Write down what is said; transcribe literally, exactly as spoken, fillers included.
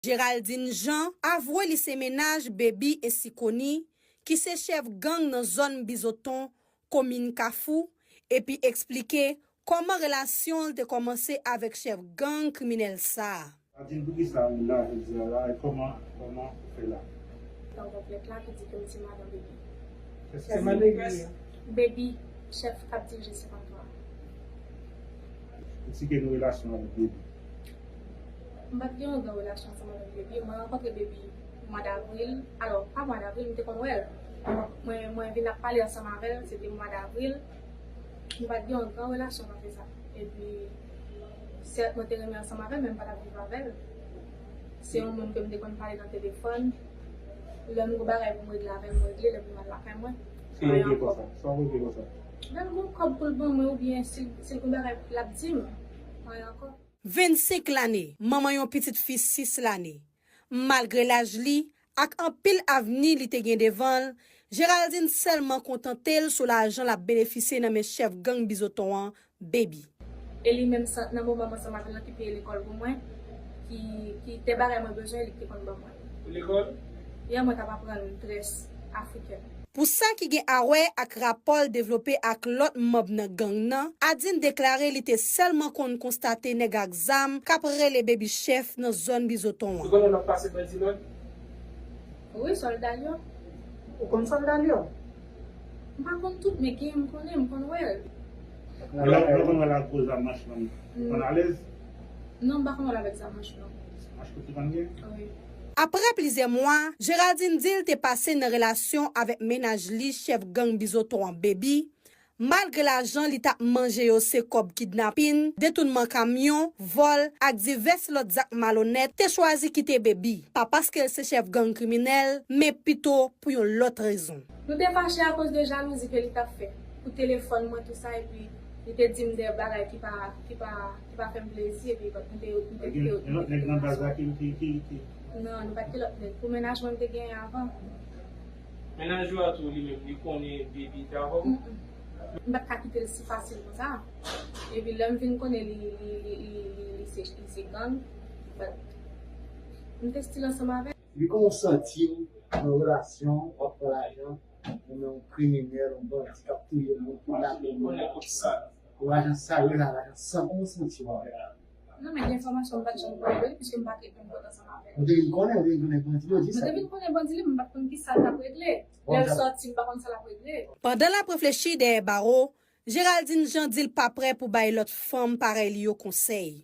Geraldine Jean avwe li se mennaj Baby Ensikoni, ki se chèf gang nan zòn Bizoton, komin Kafou, epi eksplike kòman relasyon l te kòmanse avèk chèf gang kriminèl sa a. Adin, poukisa ou la jodi a la, e kòman, kòman ou fè la? Tan konplèt la ki di ke m se madan Baby. Kèske se madan Baby? Baby, chèf k ap dirije senkanntwa. Eksplike nou relasyon avèk Baby. M pa t gen yon gran relasyon ansanm avèk Baby. Mwen rankontre Baby mwa davril. Alò, pa mwa davril, m te konn wè l. Mwen, mwen vin ap pale ansanm avè l, se te mwa davril. Nou pa t gen yon gran relasyon nan fè sa. Epi, sèt, mwen te renmen ansanm avè l, men m pa t ap viv avè l. Se yon moun ke m te konn pale nan telefòn. Lè m gen bagay pou m regle avè l, m regle, lè m vin al lakay mwen. Sa w regle konsa? Sa w regle konsa? Lè l gen kòb pou l ban mwen, oubyen si l, si l gen bagay l ap di m, anyen ankò. Vennsenk lane, manman yon pitit fi sis lane. Malgre laj li, ak anpil avni li te gen devan l, Geraldine sèlman kontante l sou lajan l ap benefisye nan men chèf gang Bizoton an, Baby. E li menm sa, nan moman m ansanm avè l lan ki peye lekòl pou mwen, ki, ki te bagay mwen bezwen, li ki te konn ban mwen. Pou lekòl? Yè mwen t ap aprann drès afriken. Pou sa ki gen a wè ak rapò l devlope ak lòt manm nan gang nan, Adin deklare li te sèlman konn konstate nèg ak zam k ap rele Baby chèf nan zòn Bizoton an. Ou konnen l ap pase bandi lòd? Wi, sòlda l yo. Ou konn sòlda l yo? M pa konn tout, men gen m konnen, m konn wè l. Ou la, ou konn wè l ak gwo zam manch lan, ou konn alèz? Non, m pa konn wè l avèk zam manch non. Manch kout ou konn gen? Wi. Apre plizyè mwa, Geraldine di l te pase nan relasyon avèk mennaj li, chèf gang Bizoton an, Baby, malgre lajan li t ap manje yo se kòb kidnapin, detounman kamyon, vòl ak divès lòt zak malonèt, te chwazi kite Baby, pa paske l se chèf gang kriminèl, men pito pou yon lòt rezon. Nou te fache akoz de jalouzi ke li t ap fè pou telefòn mwen, tou sa, epi li te di m de bagay ki pa, ki pa, ki pa fè m plezi, epi nou te, nou te kite, nou te kite relasyon. Gen lòt nèg nan baz la ki, ki, ki, ki... Non, nou pa t gen lòt nèg. Pou mennaj mwen, m te genyen avan. Mennaj ou a tou, li menm, li konnen Baby te avè w? Mm-mm. M pa t ka kite l si fasil konsa. Epi lè m vin konnen li, li, li, li, li, li se, li se gang, but m te still ansanm avè l. Epi kòman w santi w nan relasyon, w ap pran lajan, ou men yon kriminèl, yon bandi k ap touye moun, kidnape moun, pou lajan sal yo la, lajan san, kòman w santi w avè l? Non, men gen enfòmasyon m pa t janm konnen de li, piske m pa t reponn kont ansanm avè l. Ou te vin konnen, ou te vin konnen bandi yo di sa? Mwen te vin konnen bandi li, men m pa t konn ki sa l t ap regle. Lè l sòti, m pa konn sa l ap regle. Pandan l ap reflechi dèyè bawo, Geraldine Jean di l pa prè pou bay lòt fanm parèy li yo konsèy.